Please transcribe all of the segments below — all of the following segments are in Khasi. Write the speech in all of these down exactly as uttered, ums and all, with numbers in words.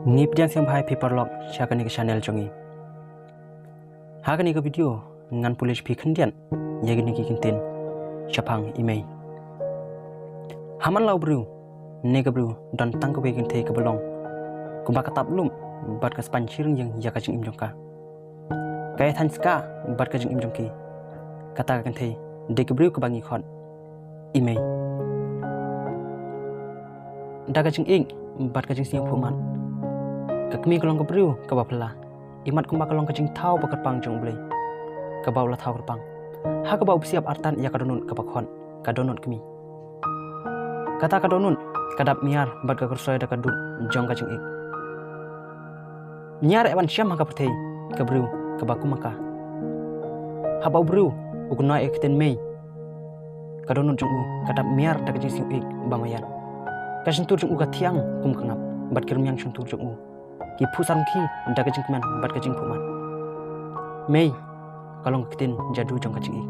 Ngi pdiang sngewbha ïa phi paralok sha kane ka channel jong ngi. Ha kane ka video ngan pule sha phi khyndiat ïa kine ki kyntien shaphang i mei. Ha man la u briew, ne ka briew don tang kawei ka kynthei kaba long kumba ka tap lum bad ka span shiryngïeng ïa ka jingim jong ka. Ka ïathan ska bad ka jingim jong ki. Kata ka kynthei dei ka briew kaba ngi khot i mei. Da ka jingïeit bad ka jingsngewphuh mad, ka kmie ka long ka briew kaba phylla. Imat kumba ka long ka jingthaw ba kyrpang jong U Blei, kaba u la thaw kyrpang ha kaba u pynsiap artat ïa ka dohnud kaba khot ka dohnud kmie. Kata ka dohnud ka dap miar bad ka kyrsoi da ka dud jong ka jingïeit. Ñiar eh ban shem ha ka pyrthei ka briew kaba kum ka. Haba u briew u kynnoh ïa ka ktien mei, ka dohnud jong u ka dap miar da ka jingsngewïeit ba maïan. Ka shyntur jong u ka thiang kum ka ngap bad ki rmiang shyntur jong u ki phuh samrkhie da ka jingkmen bad ka jingphuh mad. Mei ka long ka ktien jadu jong ka jingïeit.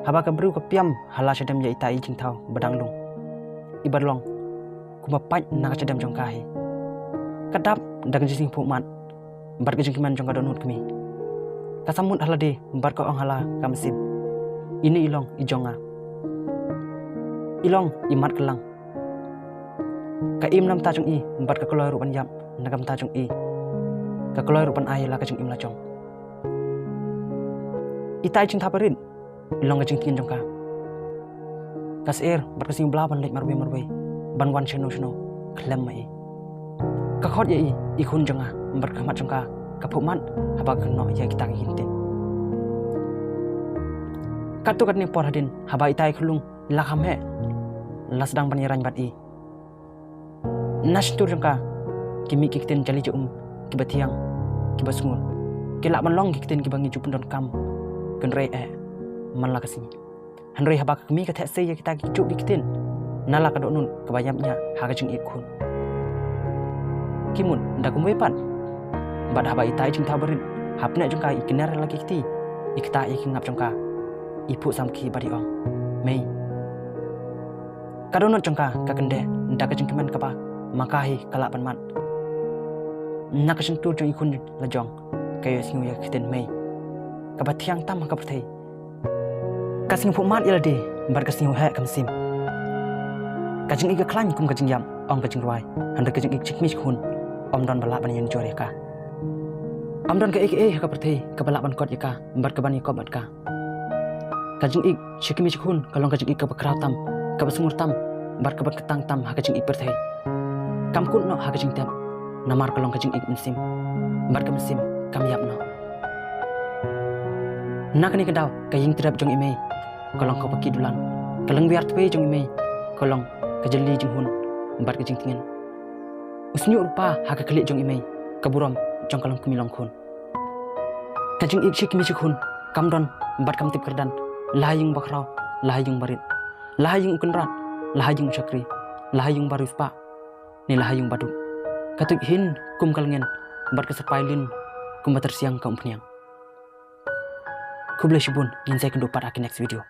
Haba ka briew ka pynïam ha la shadem ïa ita i jingthaw ba dang lung, iba long kumba pait na ka shadem jong ka hi, ka dap da ka jingsngewphuh mad bad ka jingkmen jong ka dohnud kmie. Ka samut ha lade bad ka ong ha la ka mynsiem, ine i long i jong nga. I long i mat ka lang. Ka im na bynta jong i bad ka kloi ruh ban ïap na ka bynta jong i. Ka kloi ruh ban ai la ka jingim la jong. Ita i jingthaw barit i long ka jingtngen jong ka. Ka syier bad ka sngewbha ban leit marwei marwei, ban wan shano shano khlem ma i. Ka khot ïa i i khun jong nga bad ka khmat jong ka ka phuh mad haba ka kynnoh ïa kita ki kyntien. Katto katne por hadien haba ita i khyllung la kham heh, la sdang ban ïarain bad i. Na shyntur jong ka ki mih ki ktien jali ja um kiba thiang, kiba sngur. Ki lah ban long ki ktien kiba ngi ju pyndonkam kynrei eh man la ka sngi. Hynrei haba ka kmie ka theh sei ïa kita ki juh ki ktien na la ka dohnud kaba ïap ñiah ha ka jingïeit khun, ki mut da kumwei pat. Bad haba ita i jingthaw barit hapdeng jong ka i kner la ki kti, i ktah ïa ki ngap jong ka, i phuh samrkhie bad i ong, mei. Ka dohnud jong ka ka kyndeh da ka jingkmen kaba ma ka hi ka lah ban mad. Na ka shyntur jong i khun la jong ka ïohsngew ïa ka ktien mei kaba thiang tam ha ka pyrthei. Ka sngewphuh mad ïa lade bad ka sngew heh ka mynsiem. Ka jingïeit ka khlaiñ kum ka jingïap, ong ka jingrwai. Hynrei ka jingïeit shi kmie shi khun ym don ba lah ban ïeng jur ïa ka. Ym don kaei kaei ha ka pyrthei kaba lah ban kot ïa ka bad kaban ïakop bad ka. Ka jingïeit shi kmie shi khun ka long ka jingïeit kaba khraw tam, kaba sngur tam bad kaba kyntang tam ha ka jingïeit pyrthei. Kam kut noh ha ka jingtep, namar ka long ka jingïeit mynsiem bad ka mynsiem kam ïap noh. Na kane ka daw ka ïing tyrep jong i mei ka long kaba ki dulan. Ka lyngwiar tpei jong i mei ka long ka jylli jinghun bad ka jingtngen. U shñiuh rupa ha ka khlieh jong i mei, ka burom jong ka longkmie longkhun. Ka jingïeit shi kmie shi khun kam don bad kam tip kyrdan la ha ïing bakhraw, la ha ïing barit, la ha ïing u kynrad, la ha ïing u shakri, la ha ïing bariewspah, ne la ha ïing baduk. Ka tuid hin kum ka lyngen bad ka sapai lin kumba tyrsiang ka umphniang. Khublei shibun, ngin sa ïakynduh pat ha ki next video.